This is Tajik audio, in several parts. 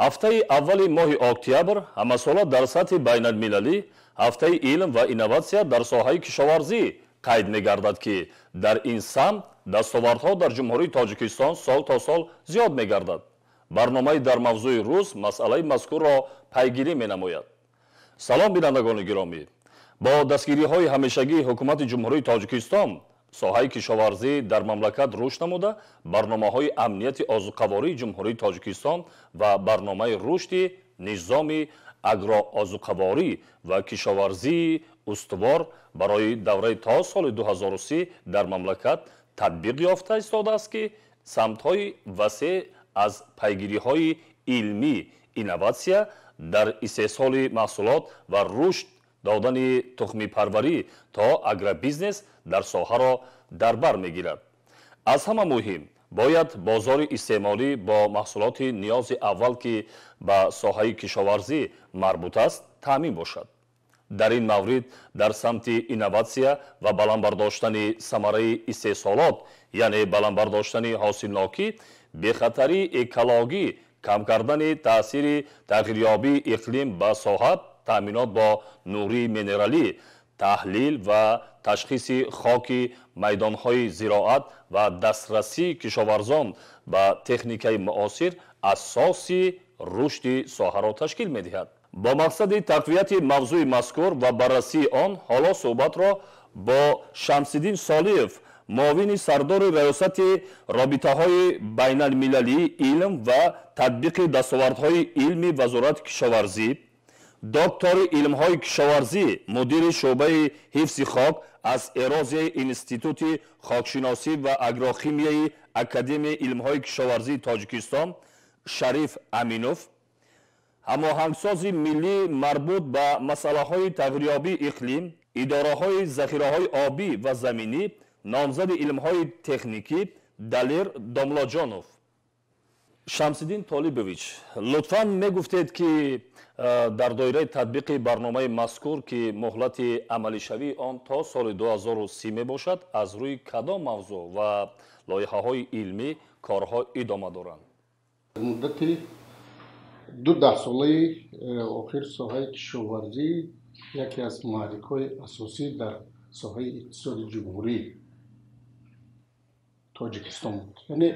Ҳафтаи аввали моҳи октябр ҳамасола дар сатҳи байналмилалӣ ҳафтаи илм ва инноватсия дар соҳаи кишоварзӣ қайд мегардад, ки дар ин самт дастовардҳо дар Ҷумҳурии Тоҷикистон сол то сол зиёд мегардад. Барномаи дар мавзӯи рӯз масъалаи мазкурро пайгирӣ менамояд. Салом, бинандагони гиромӣ! Бо дастгириҳои ҳамешагии Ҳукумати Ҷумҳурии Тоҷикистон соҳаи кишоварзӣ дар мамлакат рушд намуда, барномаҳои амнияти озуқавории Ҷумҳурии Тоҷикистон ва барномаи рушди низоми агроозуқаворӣ ва кишоварзии устувор барои давраи то соли 2030 дар мамлакат татбиқ ёфта истодааст, ки самтҳои васеъ аз пайгириҳои илмӣ, инноватсия дар истеҳсоли маҳсулот ва рушд додани тухмипарварӣ то агробизнес дар соҳаро дар бар мегирад. Аз ҳама муҳим, бояд бозори истеъмолӣ бо маҳсулоти ниёзи аввал, ки ба соҳаи кишоварзӣ марбут аст, таъмин бошад. Дар ин маврид дар самти инноватсия ва баланд бардоштани самараи истеҳсолот, яъне баланд бардоштани ҳосилнокӣ, бехатарии экологӣ, кам кардани таъсири тағйирёбии иқлим ба соҳа, таъминот бо нурии минералӣ, таҳлил ва ташхиси хоки майдонҳои зироат ва дастрасии кишоварзон ба техникаи муосир асоси рушди соҳаро ташкил медиҳад. Бо мақсади тақвияти мавзӯи мазкур ва баррасии он ҳоло суҳбатро бо Шамсиддин Солиев, муовини сардори Раёсати робитаҳои байналмилалии илм ва татбиқи дастовардҳои илми Вазорати кишоварзӣ, доктори илмҳои кишоварзӣ, мудири шӯъбаи ҳифзи хок аз эрозияи Институти хокшиносӣ ва агрохимияи Академияи илмҳои кишоварзии Тоҷикистон Шариф Аминов, ҳамоҳангсози миллӣ марбут ба масъалаҳои тағйирёбии иқлим, идораҳои захираҳои обӣ ва заминӣ, номзади илмҳои техникӣ Далер Домлоҷонов. Шамсиддин Толибович, лутфан мегуфтед, ки дар доираи татбиқи барномаи мазкур, ки муҳлати амалишавии он то соли 2030 мебошад, аз рӯи кадом мавзӯъ ва лоиҳаҳои илмӣ корҳо идома доранд? Муддати ду даҳсолаи охир соҳаи кишоварзӣ яке аз муҳаррикҳои асосӣ дар соҳаи иқтисоди Ҷумҳурии Тоҷикистон буд. Яъне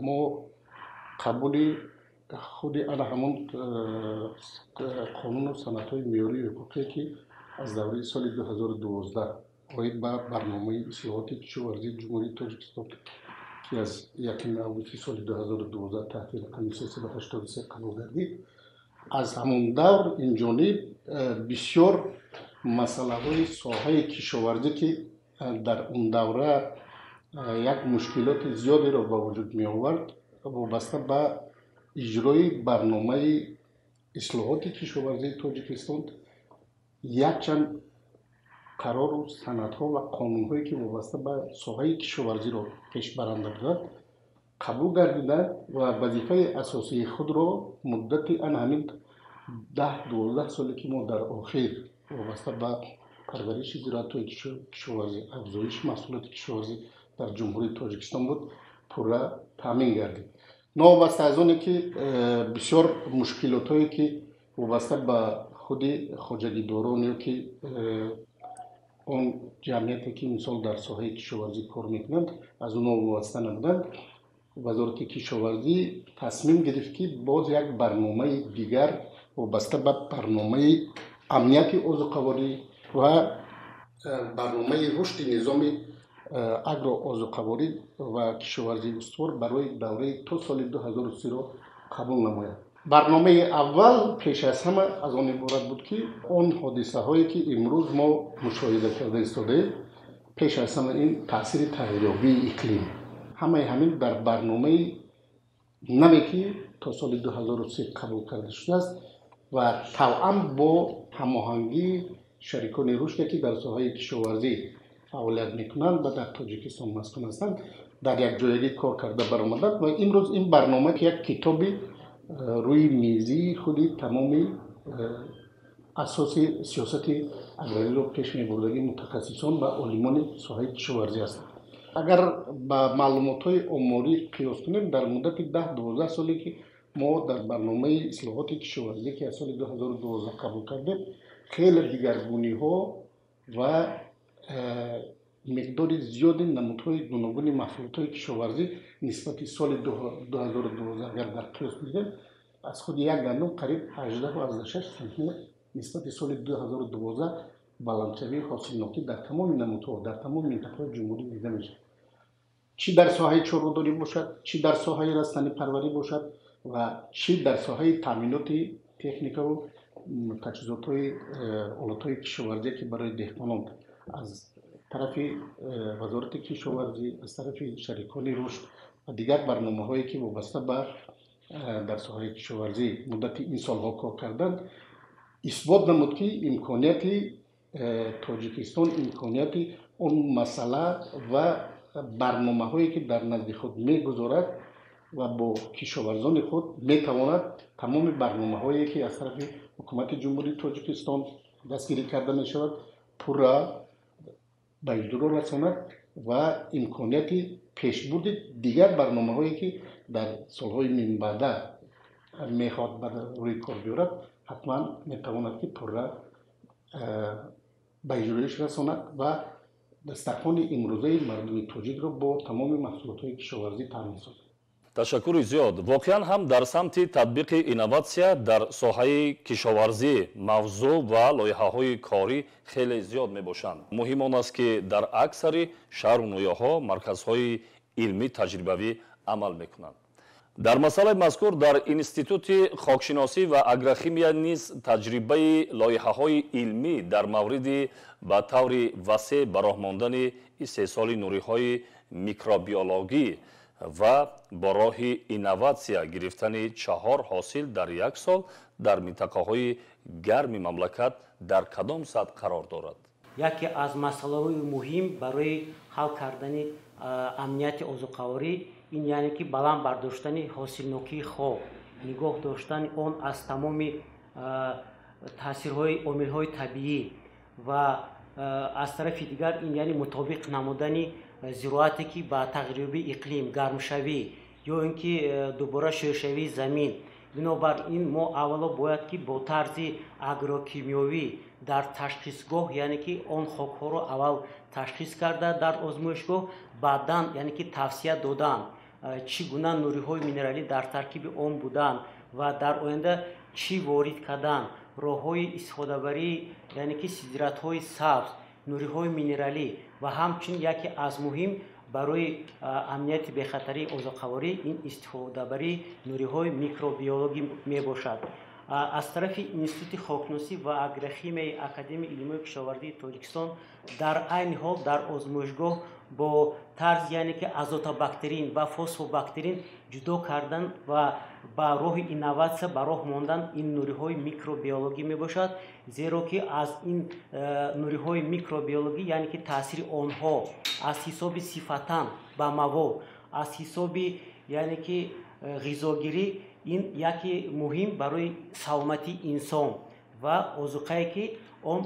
мо қабули худи ана ҳамон қонуну санадҳои меъёрии ҳуқуқие, ки аз давраи соли 2012 оид ба барномаи ислоҳоти кишоварзии Ҷумҳурии Тоҷикистон, ки аз 1 августи соли 2012 таҳти рақами 383 қабул гардид, аз ҳамон давр инҷониб бисёр масъалаҳои соҳаи кишоварзӣ, ки дар он давра як мушкилоти зиёдеро ба вуҷуд меовард, вобаста ба иҷрои барномаи ислоҳоти кишоварзии Тоҷикистон якчанд қарору санадҳо ва қонунҳое, ки вобаста ба соҳаи кишоварзиро пешбаранда буданд, қабул гардиданд ва вазифаи асосии худро муддати ана ҳамин 10-12 соле, ки мо дар охир вобаста ба парвариши зироатҳои кишоварзӣ, афзоиши маҳсулоти кишоварзӣ дар Ҷумҳурии Тоҷикистон буд, пурра таъмин гардид. Новобаста аз оне ки бисёр мушкилотҳое, ки вобаста ба худи хоҷагидорон ё ки он ҷамъияте, ки мисол дар соҳаи кишоварзӣ кор мекунанд, аз онҳо вобаста набуданд, Вазорати кишоварзӣ тасмим гирифт, ки боз як барномаи дигар вобаста ба барномаи амнияти озуқаворӣ ва барномаи рушди низоми агроозуқаворӣ ва кишоварзии устувор барои давраи то соли 2030-ро қабул намояд. Барномаи аввал пеш аз ҳама аз он иборат буд, ки он ҳодисаҳое, ки имрӯз мо мушоҳида карда истодаем, пеш аз ҳама ин таъсири тағйирёбии иқлим, ҳамаи ҳамин дар барномаи наве, ки то соли 2030 қабул карда шудааст ва тавъам бо ҳамоҳангии шарикони рушде, ки дар соҳаи кишоварзӣ фаъолият мекунанд ва дар Тоҷикистон маскун ҳастанд, дар якҷоягӣ кор карда баромаданд. Ва имрӯз ин барнома як китоби рӯи мизии худи тамоми асоси сиёсати аграриро пеш мебурдагии мутахассисон ва олимони соҳаи кишоварзӣ ҳастанд. Агар ба маълумотҳои оморӣ қиёс кунем, дар муддати 10-12 соле, ки Мо дар барномаи ислоҳоти кишоварзӣ, ки аз соли 2012 қабул кардем, хеле дигаргуниҳо ва миқдори зиёди намудҳои гуногуни маҳсулотҳои кишоварзӣ нисбати соли 2012 агар дар қиёс бидем, аз худи як гандум қариб 18,6 центнер нисбати соли 2012 баландшавии ҳосилнокӣ дар тамоми намудҳо, дар тамоми минтақаҳои ҷумҳурӣ дида мешавад. Чӣ дар соҳаи чорводорӣ бошад, чӣ дар соҳаи растанипарварӣ бошад ва чӣ дар соҳаи таъминоти техникаву таҷҳизотҳои олатҳои кишоварзӣ, ки барои деҳқонон аз тарафи Вазорати кишоварзӣ, аз тарафи шарикони рушд ва дигар барномаҳое, ки вобаста ба дар соҳаи кишоварзӣ муддати ин солҳо кор карданд, исбот намуд, ки имконияти Тоҷикистон, имконияти он масъала ва барномаҳое, ки дар назди худ мегузорад ва бо кишоварзони худ метавонад тамоми барномаҳое, ки аз тарафи ҳукумати Ҷумҳурии Тоҷикистон дастгирӣ карда мешавад, пурра ба иҷро расонад ва имконияти пешбурди дигар барномаҳое, ки дар солҳои минбаъда мехоҳад ба рӯи кор биёрад, ҳатман метавонад, ки пурра ба иҷроиш расонад ва дастархони имрӯзаи мардуми тоҷикро бо тамоми маҳсулотҳои кишоварзӣ таъмин созад. Ташаккури зиёд. Воқеан ҳам дар самти татбиқи инноватсия дар соҳаи кишоварзӣ мавзӯъ ва лоиҳаҳои корӣ хеле зиёд мебошанд. Муҳим он аст, ки дар аксари шаҳру ноҳияҳо марказҳои илмӣ таҷрибавӣ амал мекунанд. Дар масъалаи мазкур дар Институти хокшиносӣ ва агрохимия низ таҷрибаи лоиҳаҳои илмӣ дар мавриди ба таври васеъ ба роҳ мондани истеҳсоли нуриҳои микробиологӣ ва бо роҳи инноватсия гирифтани 4 ҳосил дар як сол дар минтақаҳои гарми мамлакат дар кадом сатҳ қарор дорад? Яке аз масъалаҳои муҳим барои ҳал кардани амнияти озуқаворӣ ин яъне ки баланд бардоштани ҳосилнокии хок, нигоҳ доштани он аз тамоми таъсирҳои омилҳои табиӣ ва аз тарафи дигар ин яъне мутобиқ намудани зироате, ки ба тағйирёбии иқлим, гармшавӣ ё ин ки дубора шӯршавии замин. Бинобар ин мо аввало бояд ки бо тарзи агрокимиёвӣ дар ташхисгоҳ, яъне ки он хокҳоро аввал ташхис карда дар озмоишгоҳ, баъдан яъне ки тавсия додан чӣ гуна нуриҳои минералӣ дар таркиби он буданд ва дар оянда чӣ ворид кардан, роҳҳои истифодабарии яъне ки сидиратҳои сабз, нуриҳои минералӣ ва ҳамчунин яке аз муҳим барои амнияти бехатарии озуқаворӣ ин истифодабарии нуриҳои микробиологӣ мебошад. Аз тарафи Институти хокшиносӣ ва агрохимияи Академияи илмҳои кишоварзии Тоҷикистон дар айни ҳол дар озмоишгоҳ бо тарз яъне ки азотобактерин ва фосфобактерин ҷудо кардан ва ба роҳи инноватсия ба роҳ мондан ин нуриҳои микробиологӣ мебошад, зеро ки аз ин нуриҳои микробиологӣ яъне ки таъсири онҳо аз ҳисоби сифатан ба мавод, аз ҳисоби яъне ки ғизогирӣ ин яке муҳим барои саломатии инсон ва озуқае, ки он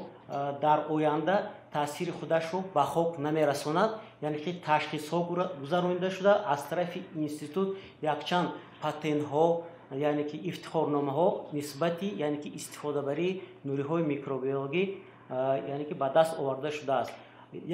дар оянда таъсири худашро ба хок намерасонад, яъне ки ташхисҳо гузаронида шуда аз тарафи институт якчанд патентҳо, яъне ки ифтихорномаҳо нисбати яъне ки истифодабарии нуриҳои микробиологӣ яъне ки ба даст оварда шудааст.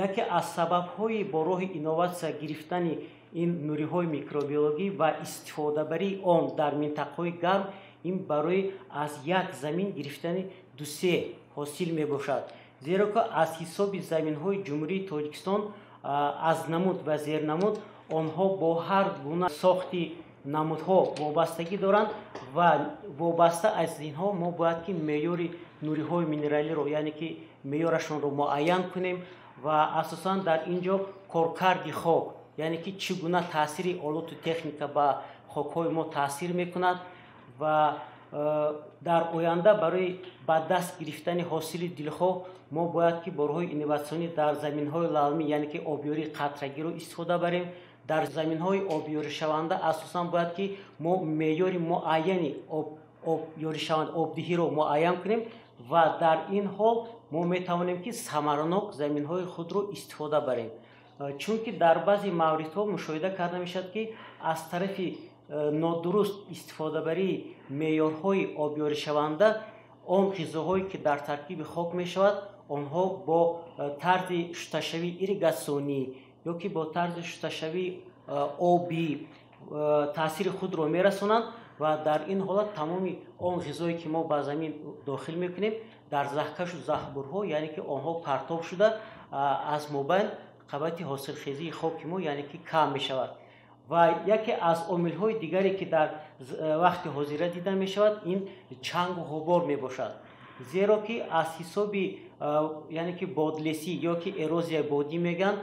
Яке аз сабабҳои бо роҳи инноватсия гирифтани ин нуриҳои микробиологӣ ва истифодабарии он дар минтақаҳои гарм ин барои аз як замин гирифтани 2-3 ҳосил мебошад, зеро ки аз ҳисоби заминҳои Ҷумҳурии Тоҷикистон аз намуд ва зернамуд онҳо бо ҳар гуна сохти намудҳо вобастагӣ доранд ва вобаста аз инҳо мо бояд ки меъёри нуриҳои минералиро яъне ки меъёрашонро муайян кунем ва асосан дар ин ҷо коркарди хок, яъне ки чӣ гуна таъсири олоту техника ба хокҳои мо таъсир мекунад ва дар оянда барои ба даст гирифтани ҳосили дилхоҳ мо бояд ки бо роҳҳои инноватсионӣ дар заминҳои лалмӣ, яъне ки обёрии қатрагиро истифода барем. Дар заминҳои обёришаванда асосан бояд ки мо меъёри муайяни обёришаванда обдиҳиро муайян кунем ва дар ин ҳол мо метавонем ки самаранок заминҳои худро истифода барем, чунки дар баъзе мавридҳо мушоҳида карда мешавад, ки аз тарафи нодуруст истифодабарии меъёрҳои обёришаванда он ғизоҳое ки дар таркиби хок мешавад, онҳо бо тарзи шусташавии ирригатсионӣ ё ки бо тарзи шусташавии обӣ таъсири худро мерасонанд ва дар ин ҳолат тамоми он ғизое ки мо ба замин дохил мекунем, дар заҳкашу заҳбурҳо, яъне ки онҳо партоб шуда, аз мобайн қабати ҳосилхезии хоки мо, яъне ки кам мешавад. Ва яке аз омилҳои дигаре, ки дар вақти ҳозира дида мешавад, ин чангу ғубор мебошад, зеро ки аз ҳисоби, яъне ки бодлесӣ ё ки эрозияи бодӣ мегӯянд,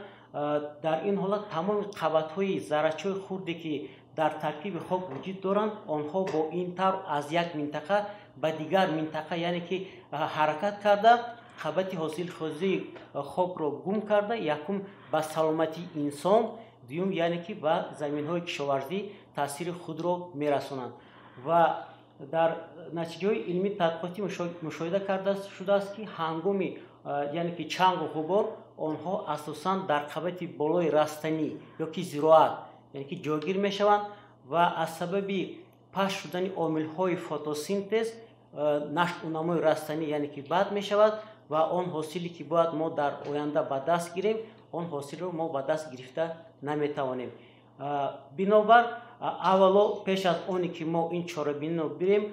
дар ин ҳолат тамоми қабатҳои заррачаҳои хурде, ки дар таркиби хок вуҷуд доранд, онҳо бо ин тавр аз як минтақа ба дигар минтақа, яъне ки ҳаракат карда, қабати ҳосилхезии хокро гум карда, якум ба саломатии инсон, дуюм яъне ки ба заминҳои кишоварзӣ таъсири худро мерасонанд. Ва дар натиҷаҳои илмии тадқиқотӣ мушоҳида карда шудааст, ки ҳангоми, яъне ки чангу ғубор, онҳо асосан дар қабати болои растанӣ ё ки зироат, яъне ки ҷойгир мешаванд ва аз сабаби паст шудани омилҳои фотосинтез нашъунамои растанӣ, яъне ки бад мешавад ва он ҳосиле ки бояд мо дар оянда ба даст гирем, он ҳосилро мо ба даст гирифта наметавонем. Бинобар аввало, пеш аз оне ки мо ин чорабиниро бирем,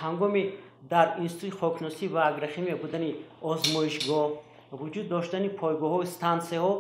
ҳангоми дар институти хокшиносӣ ва агрохимия будани озмоишгоҳ, вуҷуд доштани пойгоҳҳои стансияҳо,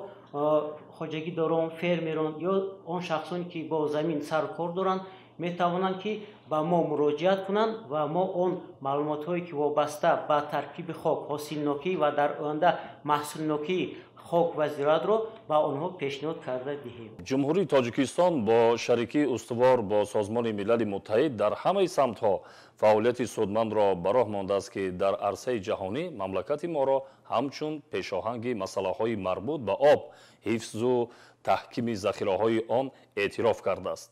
хоҷагидорон, фермерон ё он шахсоне, ки бо замин сару кор доранд, метавонанд, ки ба мо муроҷиат кунанд ва мо он маълумотҳое, ки вобаста ба таркиби хок, ҳосилнокӣ ва дар оянда маҳсулнокии хок ва зироатро ба онҳо пешниҳод карда диҳем. Ҷумҳурии Тоҷикистон бо шарикии устувор бо Созмони Милали Муттаҳид дар ҳамаи самтҳо фаъолияти судмандро ба роҳ мондааст, ки дар арсаи ҷаҳонӣ мамлакати моро ҳамчун пешоҳанги масъалаҳои марбут ба об, ҳифзу таҳкими захираҳои он эътироф кардааст.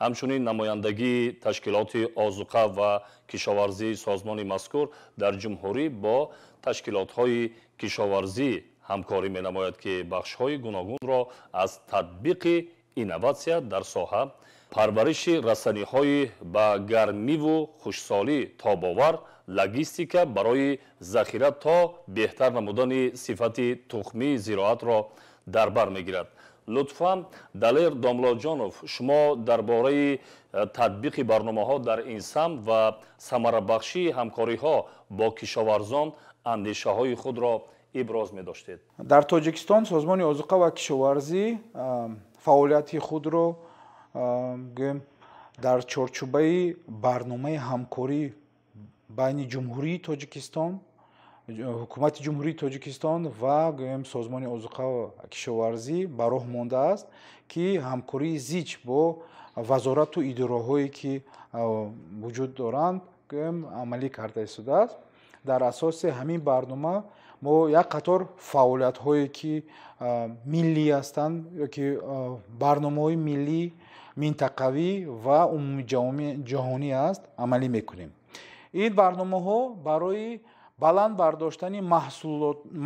Ҳамчунин намояндагии ташкилоти озуқа ва кишоварзии созмони мазкур дар ҷумҳурӣ бо ташкилотҳои кишоварзӣ ҳамкорӣ менамояд, ки бахшҳои гуногунро аз татбиқи инноватсия дар соҳа, парвариши растаниҳои ба гармиву хушсолӣ тобовар, логистика барои захира то беҳтар намудани сифати тухмии зироатро дар бар мегирад. Лутфан, Далер Домлоҷонов, шумо дар бораи татбиқи барномаҳо дар ин самт ва самарабахшии ҳамкориҳо бо кишоварзон андешаҳои худро иброз медоштед. Дар Тоҷикистон Созмони озуқа ва кишоварзӣ фаъолияти худро, гӯем, дар чорчӯбаи барномаи ҳамкорӣ байни Ҷумҳурии Тоҷикистон, Ҳукумати Ҷумҳурии Тоҷикистон ва, гӯем, Созмони озуқа ва кишоварзӣ ба роҳ мондааст, ки ҳамкории зич бо вазорату идораҳое, ки вуҷуд доранд, гӯем, амалӣ карда истодааст. Дар асоси ҳамин барнома мо як қатор фаъолиятҳое, ки миллӣ ҳастанд ё ки барномаҳои миллӣ, минтақавӣ ва умумиҷаҳонӣ аст, амалӣ мекунем. Ин барномаҳо барои баланд бардоштани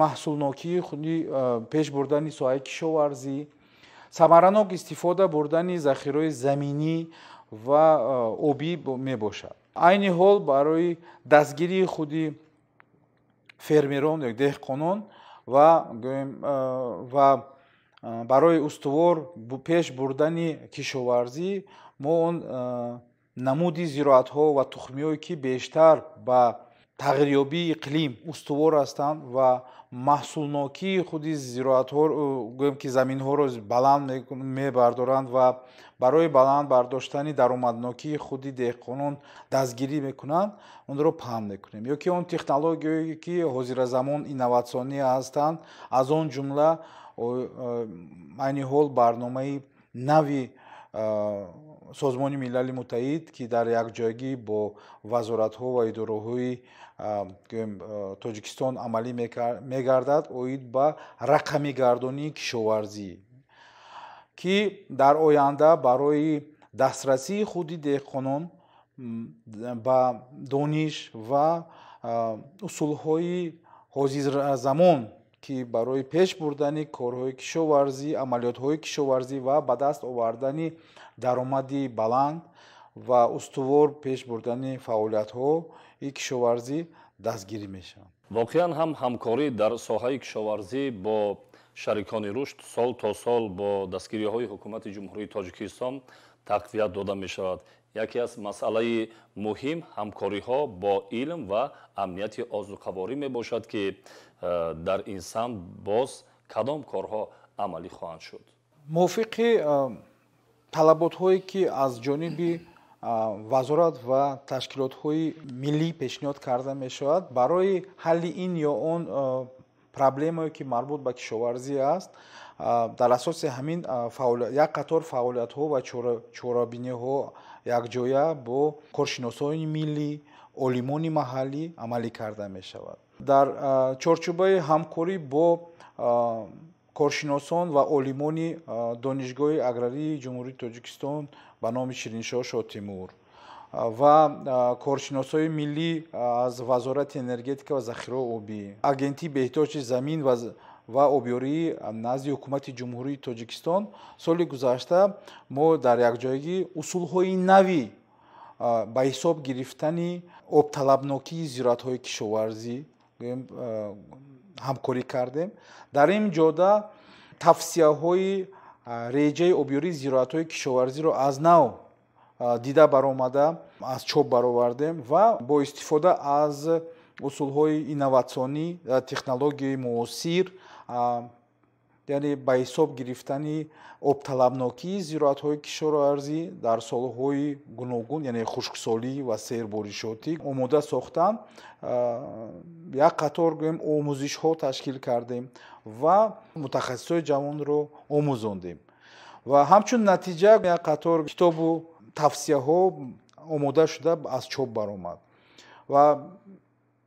маҳсулнокии худи, пеш бурдани соҳаи кишоварзӣ, самаранок истифода бурдани захираҳои заминӣ ва обӣ мебошад. Айни ҳол барои дастгирии худи фермерон ё деҳқонон ва, гӯем, ва барои устувор пеш бурдани кишоварзӣ мо он намуди зироатҳо ва тухмиҳое, ки бештар ба тағйирёбии иқлим устувор ҳастанд ва маҳсулнокии худи зироатҳо, гӯем, ки заминҳоро баланд мебардоранд ва барои баланд бардоштани даромаднокии худи деҳқонон дастгирӣ мекунанд, онро паҳн мекунем. Ё ки он технологияе, ки ҳозиразамон инноватсионӣ ҳастанд, аз он ҷумла айни ҳол барномаи нави Созмони Милали Муттаҳид, ки дар якҷоягӣ бо вазоратҳо ва идораҳои Тоҷикистон амалӣ мегардад, оид ба рақамигардонии кишоварзӣ, ки дар оянда барои дастрасии худи деҳқонон ба дониш ва усулҳои ҳозиразамон. ки барои пеш бурдани корҳои кишоварзӣ, амалиётҳои кишоварзӣ ва ба даст овардани даромади баланд ва устувор пеш бурдани фаъолиятҳои кишоварзӣ дастгирӣ мешаванд. Воқеан ҳам ҳамкорӣ дар соҳаи кишоварзӣ бо шарикони рушд сол то сол бо дастгириҳои ҳукумати Ҷумҳурии Тоҷикистон тақвият дода мешавад. Яке аз масъалаи муҳим ҳамкориҳо бо илм ва амнияти озуқаворӣ мебошад, ки дар ин самт боз кадом корҳо амалӣ хоҳанд шуд? Мувофиқи талаботҳое, ки аз ҷониби вазорат ва ташкилотҳои миллӣ пешниҳод карда мешавад, барои ҳалли ин ё он проблемае, ки марбут ба кишоварзӣ аст, дар асоси ҳамин як қатор фаъолиятҳо ва чорабиниҳо якҷоя бо коршиносони миллӣ, олимони маҳаллӣ амалӣ карда мешавад. Дар чорчӯбаи ҳамкорӣ бо коршиносон ва олимони Донишгоҳи аграрии Ҷумҳурии Тоҷикистон ба номи Шириншоҳ Шотимур ва коршиносони миллӣ аз Вазорати энергетика ва захираҳои обӣ, Агентии беҳдошти замин ва обёрии назди Ҳукумати Ҷумҳурии Тоҷикистон соли гузашта мо дар якҷоягӣ усулҳои нави ба ҳисоб гирифтани обталабнокии зироатҳои кишоварзӣ ҳамкорӣ кардем. Дар ин ҷода тавсияҳои реҷаи обёрии зироатҳои кишоварзиро аз нав дида баромада аз чоп баровардем ва бо истифода аз усулҳои инноватсионӣ, технологияи муосир, яъне ба ҳисоб гирифтани обталабнокии зироатҳои кишоварзӣ дар солҳои гуногун, яъне хушксолӣ ва серборишотӣ омода сохтан, як қатор гӯем омӯзишҳо ташкил кардем ва мутахассисони ҷавонро омӯзондем. Ва ҳамчун натиҷа як қатор китобу тавсияҳо омода шуда аз чоп баромад. Ва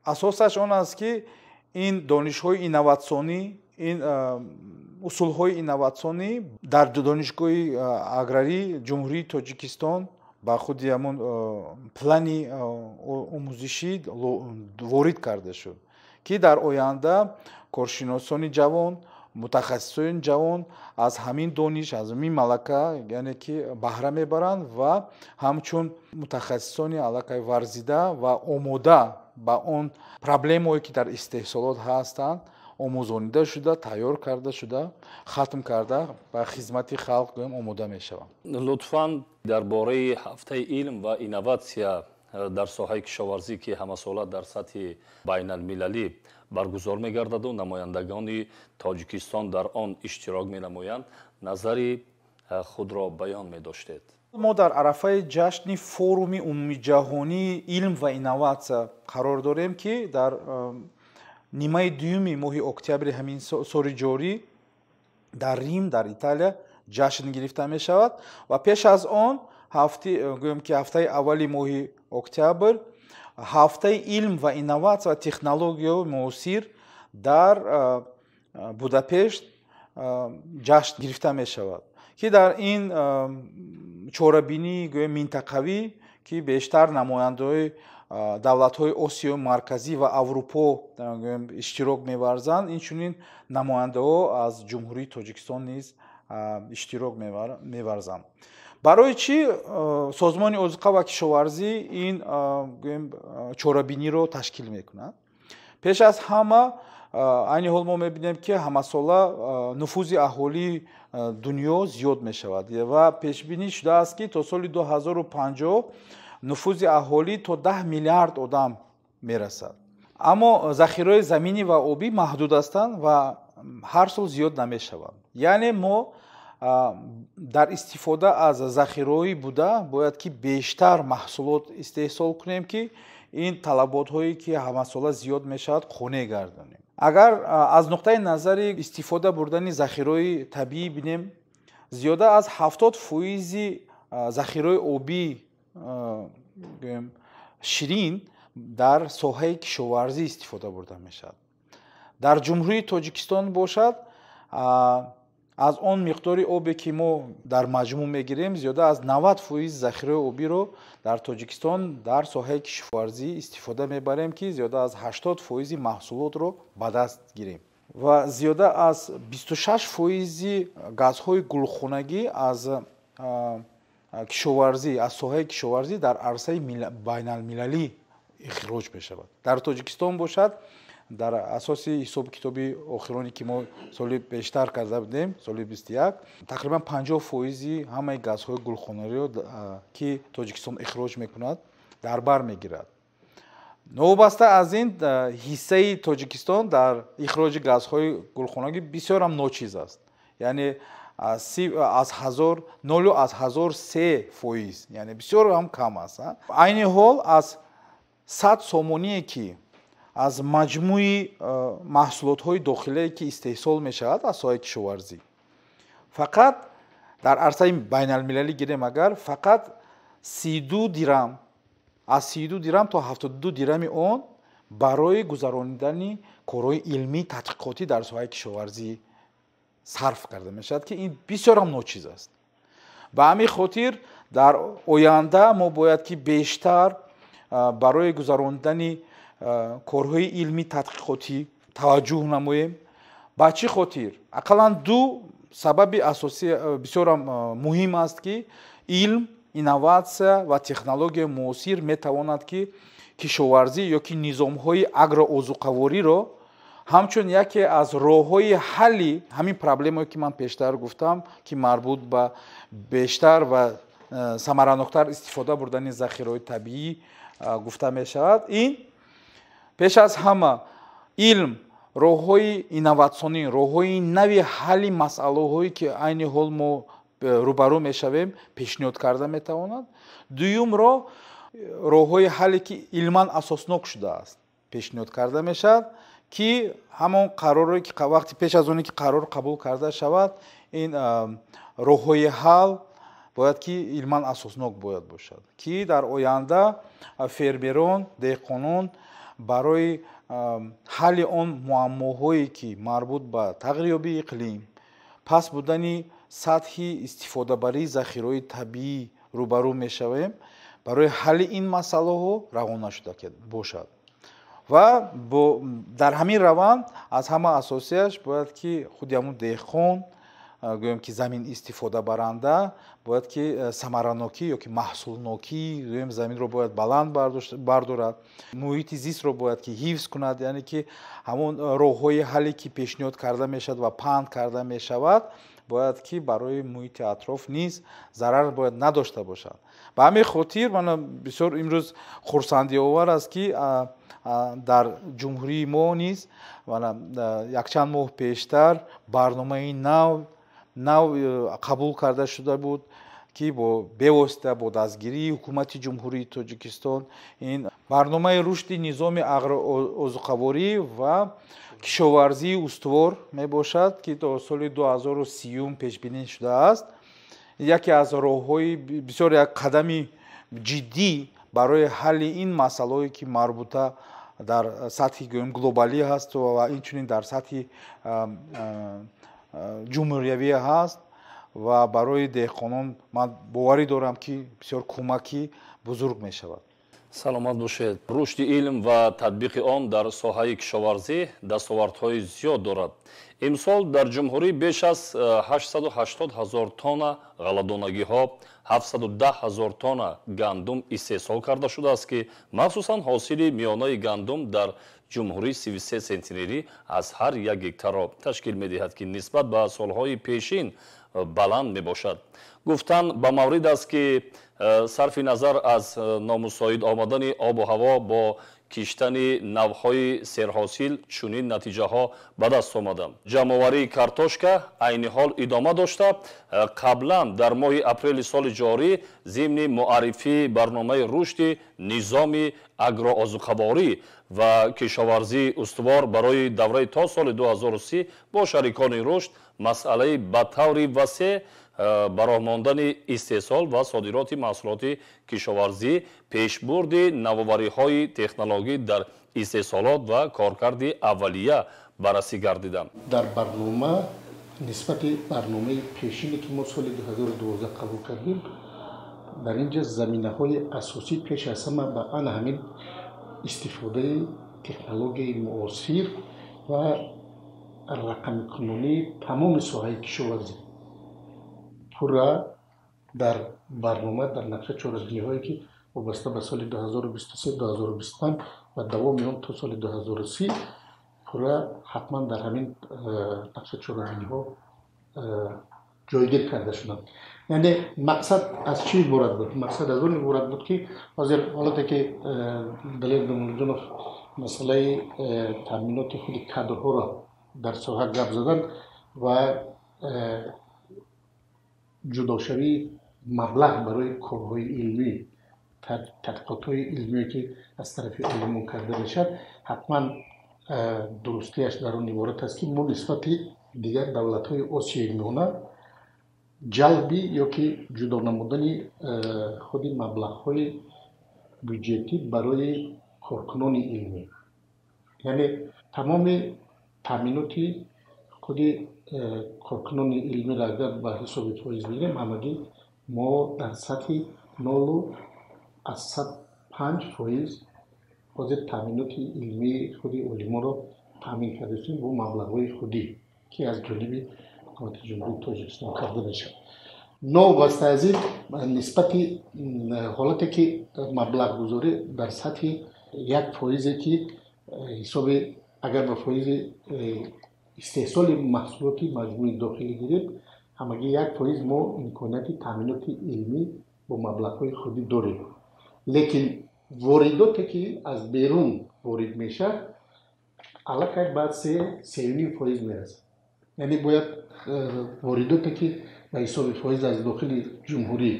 асосаш он аст, ки ин донишҳои инноватсионӣ, ин усулҳои инноватсионӣ дар Донишгоҳи аграрии Ҷумҳурии Тоҷикистон ба худи ҳамон плани омӯзишӣ ворид карда шуд, ки дар оянда коршиносони ҷавон, мутахассисони ҷавон аз ҳамин дониш, аз ҳамин малака, яъне ки баҳра мебаранд ва ҳамчун мутахассисони аллакай варзида ва омода ба он проблемое, ки дар истеҳсолот ҳастанд, омӯзонида шуда, тайёр карда шуда, хатм карда ба хизмати халқ гӯем омода мешаванд. Лутфан дар бораи ҳафтаи илм ва инноватсия дар соҳаи кишоварзӣ, ки ҳамасола дар сатҳи байналмилалӣ баргузор мегардаду намояндагони Тоҷикистон дар он иштирок менамоянд, назари худро баён медоштед. Мо дар арафаи ҷашни форуми умумиҷаҳонии илм ва инноватсия қарор дорем, ки дар нимаи дуюми моҳи октябри ҳамин соли ҷорӣ дар Рим, дар Италия ҷашн гирифта мешавад. Ва пеш аз он гӯем ки ҳафтаи аввали моҳи октябр ҳафтаи илм ва инноватсия ва технологияи муосир дар Будапешт ҷашн гирифта мешавад, ки дар ин чорабинии гӯем минтақавӣ, ки бештар намояндаҳои давлатҳои Осиёи Марказӣ ва Аврупо иштирок меварзанд, инчунин намояндаҳо аз Ҷумҳурии Тоҷикистон низ иштирок меварзанд. Барои чӣ Созмони озуқа ва кишоварзӣ ин гӯем чорабиниро ташкил мекунад? Пеш аз ҳама, айни ҳол мо мебинем, ки ҳамасола нуфузи аҳолии дунё зиёд мешавад ва пешбинӣ шудааст, ки то соли 2050 нуфузи аҳолӣ то 10 миллиард одам мерасад. Аммо захираҳои заминӣ ва обӣ маҳдуд ҳастанд ва ҳар сол зиёд намешаванд. Яъне мо дар истифода аз захираҳои буда бояд ки бештар маҳсулот истеҳсол кунем, ки ин талаботҳое, ки ҳамасола зиёд мешавад, қонеъ гардонем. Агар аз нуқтаи назари истифода бурдани захираҳои табиӣ бинем, зиёда аз 70% захираҳои обӣ ширин дар соҳаи кишоварзӣ истифода бурда мешавад. Дар Ҷумҳурии Тоҷикистон бошад, аз он миқдори обе, ки мо дар маҷмӯъ мегирем, зиёда аз 90% захираи обиро дар Тоҷикистон дар соҳаи кишоварзӣ истифода мебарем, ки зиёда аз 80% маҳсулотро ба даст гирем. Ва зиёда аз 26% газҳои гулхонагӣ аз кишоварзӣ, аз соҳаи кишоварзӣ дар арсаи байналмилалӣ ихроҷ мешавад. Дар Тоҷикистон бошад, дар асоси ҳисобу китоби охироне, ки мо соли пештар карда будем, соли 21, тақрибан 50% ҳамаи газҳои гулхонаиро, ки Тоҷикистон ихроҷ мекунад, дар бар мегирад. Новобаста аз ин, ҳиссаи Тоҷикистон дар ихроҷи газҳои гулхонагӣ бисёрам ночиз аст, яъне аз ҳазор 0,03%, яъне бисёр ҳам кам аст. Айни ҳол аз 100 сомоние, ки аз маҷмӯи маҳсулотҳои дохилие, ки истеҳсол мешавад аз соҳаи кишоварзӣ, фақат дар арсаи байналмилалӣ гирем агар, фақат 32 дирам, аз 32 дирам то 72 дирами он барои гузаронидани корҳои илмӣ тадқиқотӣ дар соҳаи кишоварзӣ сарф карда мешавад, ки ин бисёр ҳам ночиз аст. Ба ҳамин хотир дар оянда мо бояд ки бештар барои гузаронидани корҳои илмӣ тадқиқотӣ таваҷҷӯҳ намоем. Ба чӣ хотир? Ақаллан ду сабаби асосӣ бисёрам муҳим аст, ки илм, инноватсия ва технологияи муосир метавонад, ки кишоварзӣ ё ки низомҳои агроозуқавориро ҳамчун яке аз роҳҳои ҳалли ҳамин проблемое, ки ман пештар гуфтам, ки марбут ба бештар ва самараноктар истифода бурдани захираҳои табиӣ гуфта мешавад. Ин пеш аз ҳама илм, роҳҳои инноватсионӣ, роҳҳои нави ҳалли масъалаҳое, ки айни ҳол мо рӯбарӯ мешавем, пешниҳод карда метавонад. Дуюм роҳ, роҳҳои ҳалле, ки илман асоснок шудааст, пешниҳод карда мешавад, ки ҳамон қароре, ки вақти пеш аз оне ки қарор қабул карда шавад, ин роҳҳои ҳал бояд ки илман асоснок бояд бошад, ки дар оянда фермерон, деҳқонон барои ҳалли он муаммоҳое, ки марбут ба тағйирёбии иқлим, паст будани сатҳи истифодабарии захираҳои табиӣ рӯбарӯ мешавем, барои ҳалли ин масъалаҳо равона шуда бошад. Ва дар ҳамин раванд аз ҳама асосияш бояд ки худи ҳамун деҳқон, гӯем ки замин истифодабаранда, бояд ки самаранокӣ ё ки маҳсулнокӣ, гӯем, заминро бояд баланд бардорад, муҳити зистро бояд ки ҳифз кунад, яъне ки ҳамон роҳҳои ҳалле, ки пешниҳод карда мешавад ва паҳн карда мешавад, бояд ки барои муҳити атроф низ зарар бояд надошта бошад. Ба ҳамин хотир мана бисёр имрӯз хурсандиовар аст, ки дар ҷумҳурии мо низ мана якчанд моҳ пештар барномаи нав қабул карда шуда буд, ки бо бевосита бо дастгирии ҳукумати Ҷумҳурии Тоҷикистон ин барномаи рушди низоми агроозуқаворӣ ва кишоварзии устувор мебошад, ки то соли 2030 пешбинӣ шудааст. Яке аз роҳҳои бисёр як қадами ҷиддӣ барои ҳалли ин масъалаҳое, ки марбута дар сатҳи, гӯем, глобалӣ ҳаст ва инчунин дар сатҳи ҷумҳуриявӣ ҳаст, ва барои деҳқонон ман боварӣ дорам, ки бисёр кӯмаки бузург мешавад. Саломат бошед. Рушди илм ва татбиқи он дар соҳаи кишоварзӣ дастовардҳои зиёд дорад. Имсол дар ҷумҳурӣ беш аз 880 ҳазор тонна ғалладонагиҳо, 710 ҳазор тонна гандум истеҳсол карда шудааст, ки махсусан ҳосили миёнаи гандум дар ҷумҳурӣ 33 сентнерӣ аз ҳар як гектарро ташкил медиҳад, ки нисбат ба солҳои пешин баланд мебошад. Гуфтан ба маврид аст, ки сарфи назар аз номусоид омадани обу ҳаво, бо киштани навъҳои серҳосил чунин натиҷаҳо ба даст омаданд. Ҷамъоварии картошка айни ҳол идома дошта, қаблан дар моҳи апрели соли ҷорӣ зимни муаррифии барномаи рушди низоми агроозуқаворӣ ва кишоварзии устувор барои давраи то соли 2030 бо шарикони рушд масъалаи ба таври васеъ ба роҳ мондани истеҳсол ва содироти маҳсулоти кишоварзӣ, пешбурди навовариҳои технологӣ дар истеҳсолот ва коркарди аввалия баррасӣ гардиданд. Дар барнома нисбати барномаи пешине, ки мо соли 2012 қабул кардем, дар ин ҷо заминаҳои асосӣ пеш аз ҳама ба ана ҳамин истифодаи технологияи муосир ва рақамикунонии тамоми соҳаи кишоварзӣ пурра дар барнома, дар нақша чорабиниҳое ки вобаста ба соли 2023-2025 ва давоми он то соли 2030 пурра ҳатман дар ҳамин нақша чорабиниҳо ҷойгир карда шуданд. Яъне мақсад аз чӣ иборат буд? Мақсад аз он иборат буд, ки ҳозир ҳолате ки Далер Домуллоҷонов масъалаи таъминоти худи кадрҳоро дар соҳа гап задан ва ҷудошавии маблағ барои корҳои илмӣ, тадқиқотҳои илмие ки аз тарафи олимон карда мешавад, ҳатман дурустияш дар он иборат аст, ки мо нисбати дигар давлатҳои Осиёи Миёна ҷалби ё ки ҷудо намудани худи маблағҳои бюҷетӣ барои коркунони илмӣ, яъне тамоми таъминоти худи коркунони илмиро агар ба ҳисоби фоиз бигирем, ҳамагӣ мо дар сатҳи 0,05% ҳозир таъминоти илмии худи олимонро таъмин кардастем бо маблағҳои худӣ, ки аз ҷониби ҳукумати Ҷумҳурии Тоҷикистон карда мешавад. Новобаста аз ин, нисбати ҳолате ки маблағгузорӣ дар сатҳи 1%, ки ҳисоби агар ба фоизи истеҳсоли маҳсулоти маҷмӯи дохилӣ гирем, ҳамагӣ 1% мо имконияти таъминоти илмӣ бо маблағҳои худӣ дорем. Лекин воридоте ки аз берун ворид мешавад, аллакай ба 3,5% мерасад. Яъне бояд воридоте ки ба ҳисоби фоиз аз дохили ҷумҳурӣ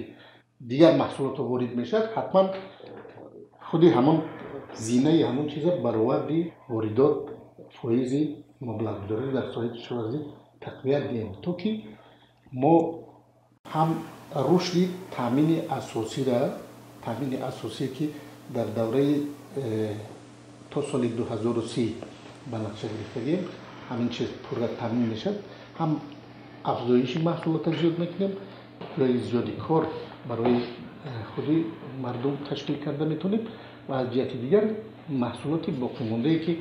дигар маҳсулотҳо ворид мешавад, ҳатман худи ҳамон зинаи ҳамон чиза бароварди воридот фоизи маблағгузорӣ дар соҳаи кишоварзӣ тақвият диҳем, то ки мо ҳам рушди таъмини асосира, таъмини асосие ки дар давраи то соли 2030 ба нақша гирифтагием, ҳамин чиз пурра таъмин мешавад, ҳам афзоиши маҳсулотро зиёд мекунем, ҷои зиёди кор барои худи мардум ташкил карда метавонем ва аз ҷиҳати дигар маҳсулоти боқимондае ки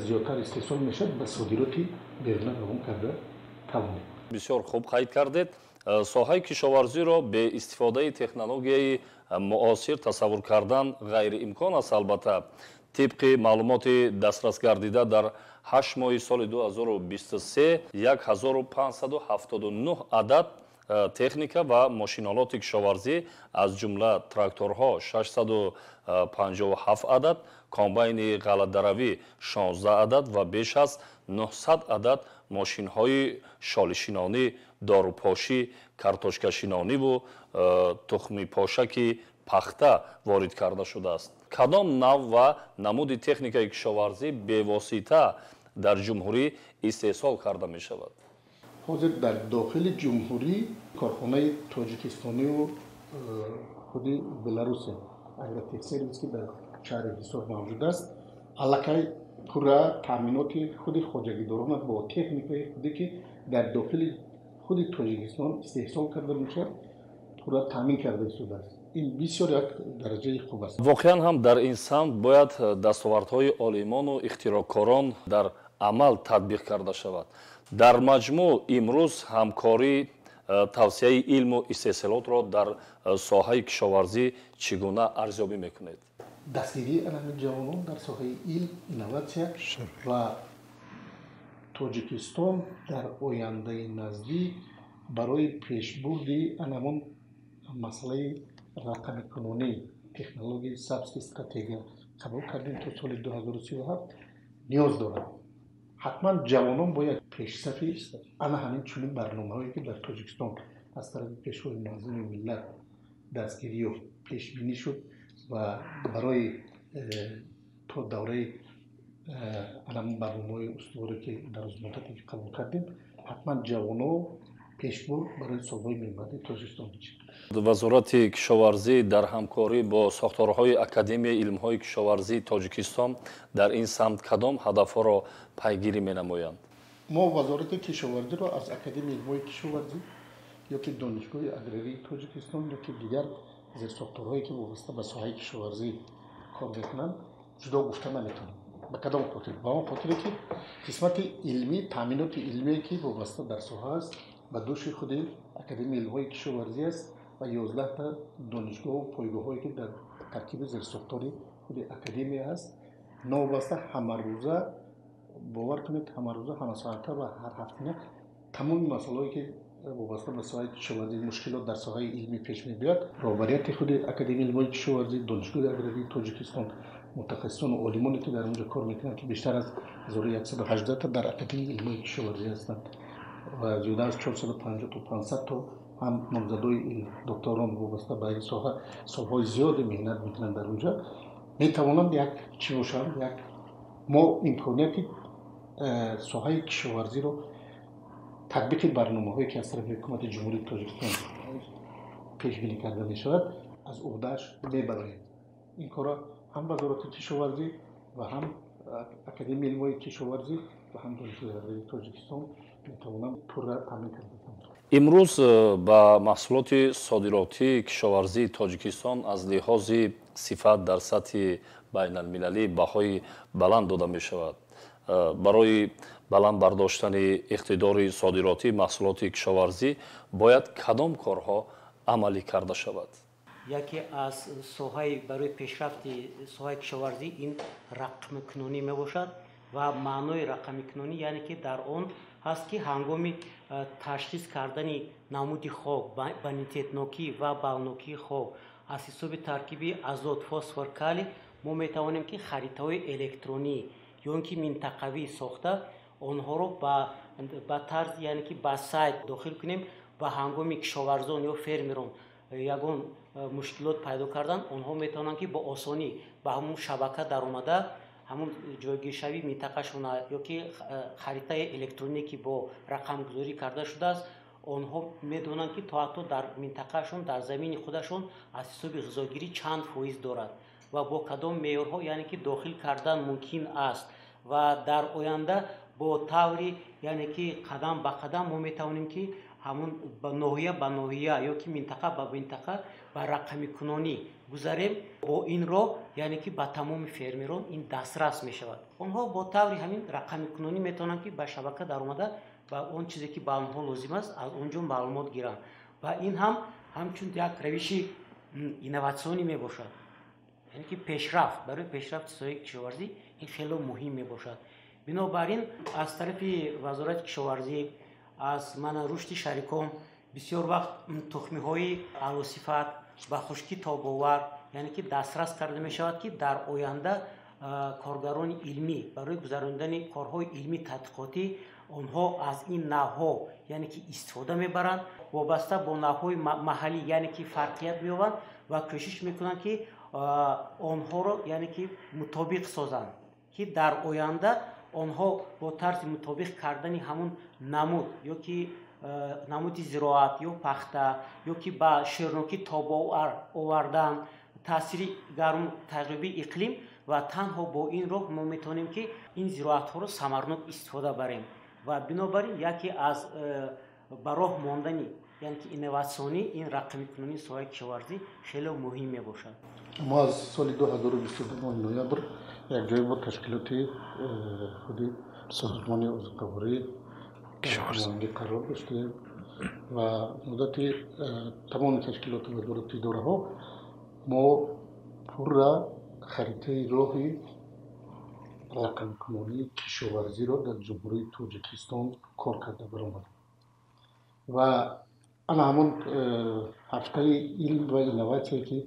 зиёдтар истеҳсол мешавад, ба содироти беруна равон карда тавонем. Бисёр хуб қайд кардед. Соҳаи кишоварзиро бе истифодаи технологияи муосир тасаввур кардан ғайриимкон аст. Албатта, тибқи маълумоти дастрасгардида дар 8 моҳи соли 2023 1579 адад техника ва мошинолоти кишоварзӣ, аз ҷумла тракторҳо 657 адад, комбайни ғалладаравӣ 16 адад ва беш аз 900 адад мошинҳои шолишинонӣ, дорупошӣ, картошкашинониву тухмипошаки пахта ворид карда шудааст. Кадом нав ва намуди техникаи кишоварзӣ бевосита дар ҷумҳурӣ истеҳсол карда мешавад? Ҳозир дар дохили ҷумҳурӣ корхонаи тоҷикистониву худи Беларусия Агротехсервис, ки дар шаҳри Ҳисор мавҷуд аст, аллакай пурра таъминоти худи хоҷагидорона бо техникаи худе ки дар дохили худи Тоҷикистон истеҳсол карда мешавад, пурра таъмин карда истодааст. Ин бисёр як дараҷаи хуб аст. Воқеан ҳам дар ин самт бояд дастовардҳои олимону ихтироъкорон дар амал татбиқ карда шавад. Дар маҷмӯъ имрӯз ҳамкорӣ, тавсияи илму истеҳсолотро дар соҳаи кишоварзӣ чӣ гуна арзёбӣ мекунед? Дастгирии ҳамин ҷавонон дар соҳаи илм, инноватсия ва Тоҷикистон дар ояндаи наздик барои пешбурди ҳамон масъалаи рақамикунонӣ, технологияи сабз, ки стратегия қабул кардем то соли 2037, ниёз дорад. Ҳатман ҷавонон бояд пешсафи ана ҳамин чунин барномаҳое ки дар Тоҷикистон аз тарафи Пешвои муаззами миллат дастгирӣ ёфт, пешбинӣ шуд ва барои то давраи ҳамин барномаҳои устуворе ки дар рӯзмуддате ки қабул кардем, ҳатман ҷавоно пешбурд барои солҳои минбаъди Тоҷикистон мешавад. Вазорати кишоварзӣ дар ҳамкорӣ бо сохторҳои Академияи илмҳои кишоварзии Тоҷикистон дар ин самт кадом ҳадафҳоро пайгирӣ менамоянд? Мо Вазорати кишоварзиро аз Академияи илмҳои кишоварзӣ ё ки Донишгоҳи аграрии Тоҷикистон ё ки дигар зерсохторҳое ки вобаста ба соҳаи кишоварзӣ кор мекунанд, ҷудо гуфта наметавонем. Ба кадом хотир? Ба он хотире, ки қисмати илмӣ, таъминоти илмие, ки вобаста дар соҳа аст, ба дӯши худи Академияи илмҳои кишоварзӣ аст ва 11та донишгоҳу пойгоҳҳое, ки дар таркиби зерсохтори худи академия аст. Новобаста ҳамарӯза, бовар кунед, ҳамарӯза, ҳамасоата ва ҳар ҳафтина тамоми масъалаҳое, ки вобаста ба соҳаи кишоварзӣ, мушкилот дар соҳаи илмӣ пеш мебиёяд, роҳбарияти худи Академияи илмҳои кишоварзӣ, Донишгоҳи аграрии Тоҷикистон, мутахассисону олимоне, ки дар он ҷо кор мекунанд, ки бештар аз 1118 та дар Академияи илмҳои кишоварзӣ ҳастанд ва зиёда аз 450 то 500 то ҳам номзадои илм, докторон вобаста ба ин соҳа солҳои зиёде меҳнат мекунанд, дар он ҷо метавонанд як чӣ бошанд, як мо имконияти соҳаи кишоварзиро, татбиқи барномаҳое, ки аз тарафи Ҳукумати Ҷумҳурии Тоҷикистон пешбинӣ карда мешавад, аз уҳдааш мебароем. Ин корро ҳам Вазорати кишоварзӣ ва ҳам Академияи илмҳои кишоварзӣ ва ҳам Донишгоҳи аграрии Тоҷикистон метавонанд пурра таъмин карда. Имрӯз ба маҳсулоти содиротии кишоварзии Тоҷикистон аз лиҳози сифат дар сатҳи байналмилалӣ баҳои баланд дода мешавад. Барои баланд бардоштани иқтидори содиротии маҳсулоти кишоварзӣ бояд кадом корҳо амалӣ карда шавад? Яке аз соҳаи барои пешрафти соҳаи кишоварзӣ ин рақамикунонӣ мебошад. Ва маънои рақамикунонӣ, яъне ки дар он ҳаст, ки ҳангоми ташхис кардани намуди хок, бонитетнокӣ ва балнокии хок аз ҳисоби таркиби азот, фосфор, калий, мо метавонем, ки харитаҳои электронӣ ё ин ки минтақавӣ сохта, онҳоро ба тарзи, яъне ки ба сайт дохил кунем. Ва ҳангоми кишоварзон ё фермерон ягон мушкилот пайдо кардан, онҳо метавонанд, ки бо осонӣ ба ҳамун шабака даромада, ҳамун ҷойгиршавии минтақашона ё ки харитаи электроние, ки бо рақамгузорӣ карда шудааст, онҳо медонанд, ки то ҳатто дар минтақаашон, дар замини худашон аз ҳисоби ғизогирӣ чанд фоиз дорад ва бо кадом меъёрҳо, яъне ки дохил кардан мумкин аст. Ва дар оянда бо таври, яъне ки қадам ба қадам мо метавонем, ки ҳамун ноҳия ба ноҳия ё ки минтақа ба минтақа ба рақамикунонӣ гузарем. Бо ин роҳ, яъне ки ба тамоми фермерон ин дастрас мешавад. Онҳо бо таври ҳамин рақамикунонӣ метавонанд, ки ба шабака даромада, ба он чизе, ки ба онҳо лозим аст, аз он ҷо маълумот гиранд. Ва ин ҳам ҳамчун як равиши инноватсионӣ мебошад, яъне ки пешрафт, барои пешрафти соҳаи кишоварзӣ ин хело муҳим мебошад. Бинобар ин аз тарафи Вазорати кишоварзӣ, аз мана рушди шарикон бисёр вақт тухмиҳои аълосифат, ба хушкӣ тобовар, яъне ки дастрас карда мешавад, ки дар оянда коргарони илмӣ барои гузаронидани корҳои илмӣ тадқиқотӣ онҳо аз ин навъҳо, яъне ки истифода мебаранд, вобаста бо навъҳои маҳаллӣ, яъне ки фарқият меёбанд ва кӯшиш мекунанд, ки онҳоро, яъне ки мутобиқ созанд, ки дар оянда онҳо бо тарзи мутобиқ кардани ҳамун намуд ё ки намуди зироат ё пахта ё ки ба шӯрнокӣ тобовар овардан, таъсири гарм, тағйирёбии иқлим, ва танҳо бо ин роҳ мо метавонем, ки ин зироатҳоро самарнок истифода барем. Ва бинобар ин яке аз ба роҳ мондани, яъне ки инноватсионӣ, ин рақамикунонии соҳаи кишоварзӣ хеле муҳим мебошад. Мо аз соли 2022 ноябр якҷоя бо ташкилоти худи Созмони озуқаворӣ қарор доштем ва муддати тамоми ташкилоту вазорату идораҳо мо пурра харитаи роҳи рақамкунонии кишоварзиро дар Ҷумҳурии Тоҷикистон кор карда баромадем. Ва ана ҳамон ҳафтаи илм ва инноватсия, ки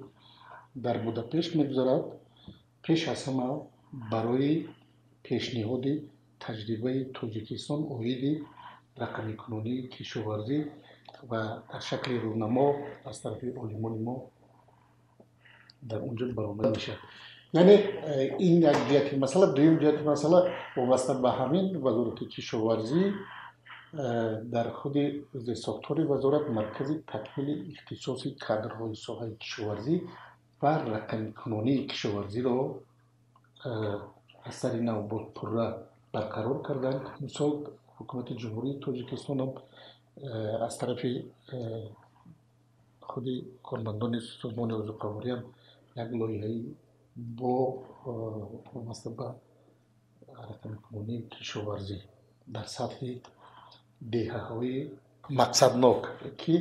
дар Будапешт мегузарад, пеш аз ҳама барои пешниҳоди таҷрибаи Тоҷикистон оиди рақамикунонии кишоварзӣ ва дар шакли рӯнамо аз тарафи олимони мо дар он ҷо баромада мешавад. Яъне ин як ҷиҳати масъала. Дуюм ҷиҳати масъала, вобаста ба ҳамин, Вазорати кишоварзӣ дар худи зерсохтори вазорат маркази такмили ихтисоси кадрҳои соҳаи кишоварзӣ ва рақамикунонии кишоварзиро аз сари нав пурра барқарор карданд. Мисол, Ҳукумати Ҷумҳурии Тоҷикистонам аз тарафи худи кормандони Созмони озуқавориам як лоиҳаи бо вобаста ба рақамикунонии кишоварзӣ дар сатҳи деҳаҳои мақсаднок, ки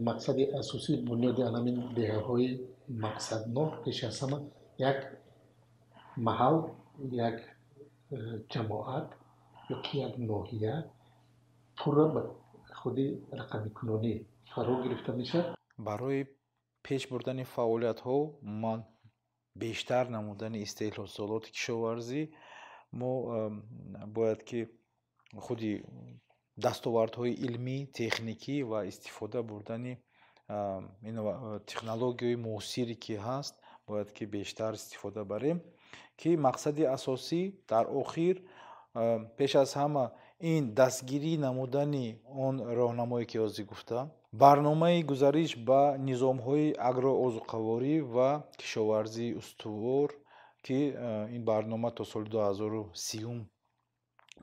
мақсади асосии бунёди ҳамин деҳаҳои мақсаднок пеш аз ҳама як маҳал, як ҷамоат ё ки як ноҳия пурра ба худи рақамикунонӣ фаро гирифта мешавад. Барои пеш бурдани фаъолиятҳо, умуман бештар намудани истеҳсолоти кишоварзӣ, мо бояд ки худи дастовардҳои илмӣ, техникӣ ва истифода бурдани технологияи муосире ки ҳаст, бояд ки бештар истифода барем, ки мақсади асосӣ дар охир пеш аз ҳама ин дастгирӣ намудани он роҳнамое ки ҳозир гуфтам, барномаи гузариш ба низомҳои агроозуқаворӣ ва кишоварзии устувор, ки ин барнома то соли 2030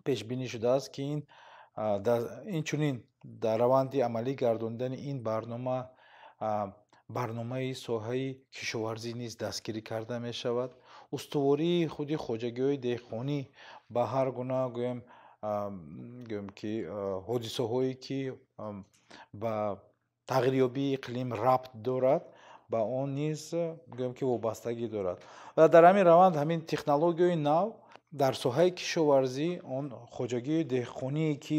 пешбинӣ шудааст, ки инчунин дар раванди амалӣ гардонидани ин барнома барномаи соҳаи кишоварзӣ низ дастгирӣ карда мешавад. Устувории худи хоҷагиҳои деҳқонӣ ба ҳар гуна гӯем ки ҳодисаҳое ки ба тағйирёбии иқлим рабт дорад, ба он низ гӯем ки вобастагӣ дорад. Ва дар ҳамин раванд ҳамин технологияи нав дар соҳаи кишоварзӣ, он хоҷагии деҳқоние ки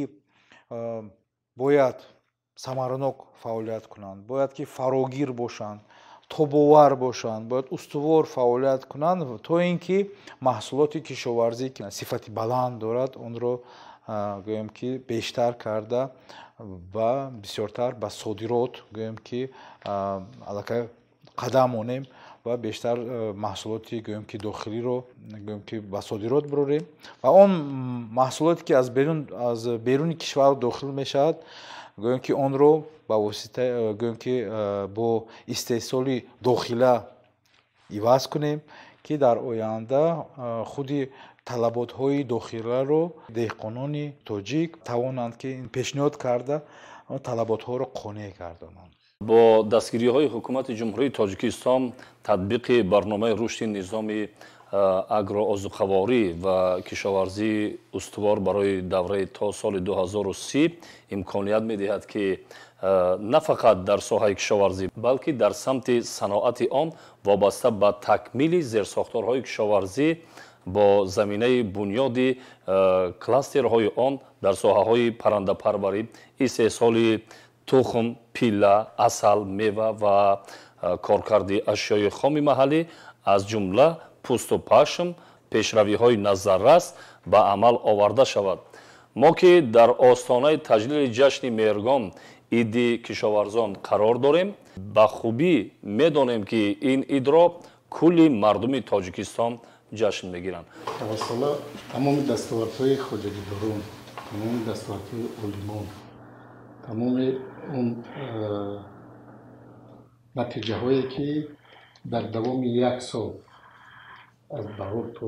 бояд самаранок фаъолият кунанд, бояд ки фарогир бошанд, тобовар бошанд, бояд устувор фаъолият кунанд, то ин ки маҳсулоти кишоварзӣ ки сифати баланд дорад, онро гӯем ки бештар карда ва бисёртар ба содирот гӯем ки аллакай қадам монем ва бештар маҳсулоти гӯем ки дохилиро гӯем ки ба содирот бирорем ва он маҳсулоте ки аз беруни кишвар дохил мешавад, гӯем ки онро ба восита гӯем ки бо истеҳсоли дохила иваз кунем, ки дар оянда худи талаботҳои дохиларо деҳқонони тоҷик тавонанд ки пешниҳод карда талаботҳоро қонеъ гардонанд. Бо дастгириҳои ҳукумати Ҷумҳурии Тоҷикистон татбиқи барномаи рушди низоми агроозуқаворӣ ва кишоварзии устувор барои давраи то соли 2030 имконият медиҳад, ки на фақат дар соҳаи кишоварзӣ, балки дар самти саноати он вобаста ба такмили зерсохторҳои кишоварзӣ бо заминаи бунёди кластерҳои он дар соҳаҳои паррандапарварӣ, истеҳсоли тухм, пилла, асал, мева ва коркарди ашёи хоми маҳаллӣ, аз ҷумла пӯсту пашм, пешравиҳои назаррас ба амал оварда шавад. Мо ки дар остонаи таҷлили ҷашни Меҳргон, иди кишоварзон қарор дорем, ба хубӣ медонем, ки ин идро кулли мардуми Тоҷикистон ҷашн мегиранд. Ҳамасола тамоми дастовардҳои хоҷагидорон, тамоми дастовардҳои олимон, тамоми он натиҷаҳое ки дар давоми як сол аз баҳор то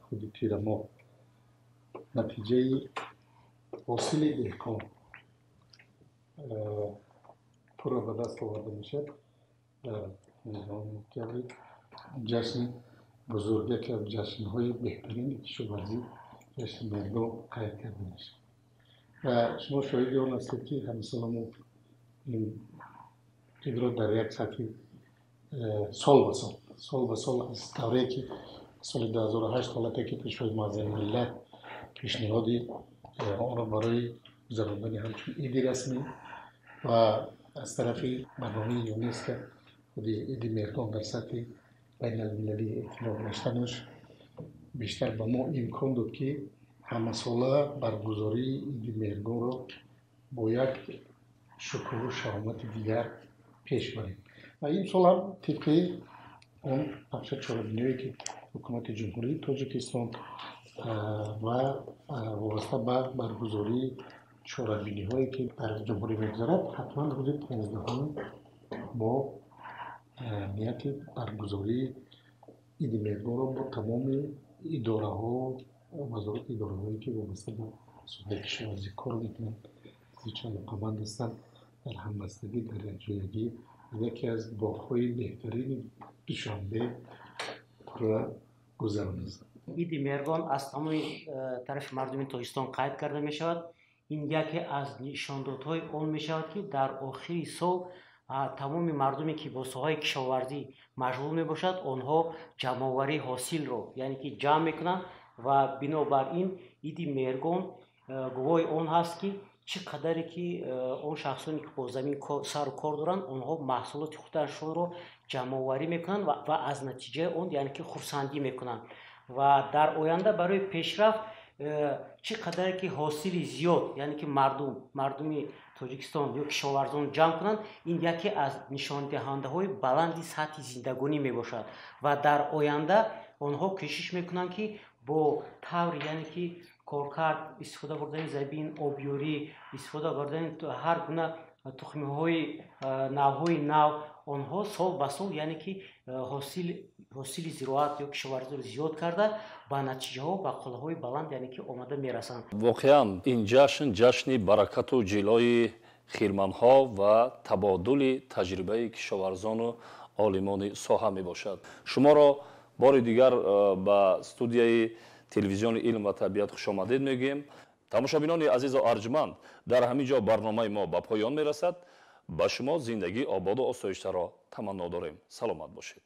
худи тирамоҳ натиҷаи ҳосили деҳқон пурра ба даст оварда мешавад, дар низоми октябри ҷашни бузург, яке аз ҷашнҳои беҳтарини кишоварзӣ, ҷашни Меҳргон қайд карда мешавад. Ва шумо шоҳиди он ҳастед, ки ҳамасола мо ин идро дар як сатҳи сол ба сол, сол ба сол аз даврае ки соли 2008 ҳолате ки Пешвои муаззами миллат пешниҳоди онро барои гузарондани ҳамчун иди расмӣ ва аз тарафи барномаи ЮНЕСКО худи иди Меҳргон дар сатҳи байналмилалӣ эътироф гаштанаш бештар ба мо имкон дод, ки ҳамасола баргузории иди Меҳргонро бо як шукӯҳу шаҳомати дигар пеш барем. Ва имсол ҳам тибқи он нақша чорабиниҳое ки ҳукумати Ҷумҳурии Тоҷикистон ва вобаста ба баргузории чорабиниҳое ки дар ҷумҳурӣ мегузарад, ҳатман рӯзи 15 мо нияти баргузории иди Меҳргонро бо тамоми идораҳо, вазорати идораҳое ки вобаста ба соҳаи кишоварзӣ кор мекунанд, зичи алоқаманд ҳастанд, дар ҳамбастагӣ, дар якҷоягӣ аз яке аз боғҳои беҳтарини Душанбе пурра гузаронистанд. Иди Меҳргон аз тамоми тарафи мардуми Тоҷикистон қайд карда мешавад. Ин яке аз нишондодҳои он мешавад, ки дар охири сол тамоми мардуме, ки бо соҳаи кишоварзӣ машғул мебошад, онҳо ҷамъоварии ҳосилро, яъне ки ҷамъ мекунанд ва бинобар ин Иди Меҳргон гувоҳи он ҳаст, ки чӣ қадаре ки он шахсоне, ки бо замин сару кор доранд, онҳо маҳсулоти худашонро ҷамъоварӣ мекунанд ва аз натиҷаи он, яъне ки хурсандӣ мекунанд. Ва дар оянда барои пешрафт чӣ қадаре ки ҳосили зиёд, яъне ки мардуми Тоҷикистон ё кишоварзон ҷамъ кунанд, ин яке аз нишондиҳандаҳои баланди сатҳи зиндагонӣ мебошад ва дар оянда онҳо кӯшиш мекунанд, ки бо таври, яъне ки коркард, истифода бурдани замин, обёрӣ, истифода бурдани ҳар гуна тухмиҳои навҳои нав, онҳо сол ба сол, яъне ки ҳосили зироат ё кишоварзиро зиёд карда, ба натиҷаҳо, ба қуллаҳои баланд, яъне ки омада мерасанд. Воқеан, ин ҷашн ҷашни баракату ҷилои хирманҳо ва табодули таҷрибаи кишоварзону олимони соҳа мебошад. Шуморо бори дигар ба студияи телевизиони «Илм ва табиат» хушомадед мегӯем. Тамошобинони азизу арҷманд, дар ҳамин ҷо барномаи мо ба поён мерасад. Ба шумо зиндагии ободу осоиштаро таманно дорем. Саломат бошед.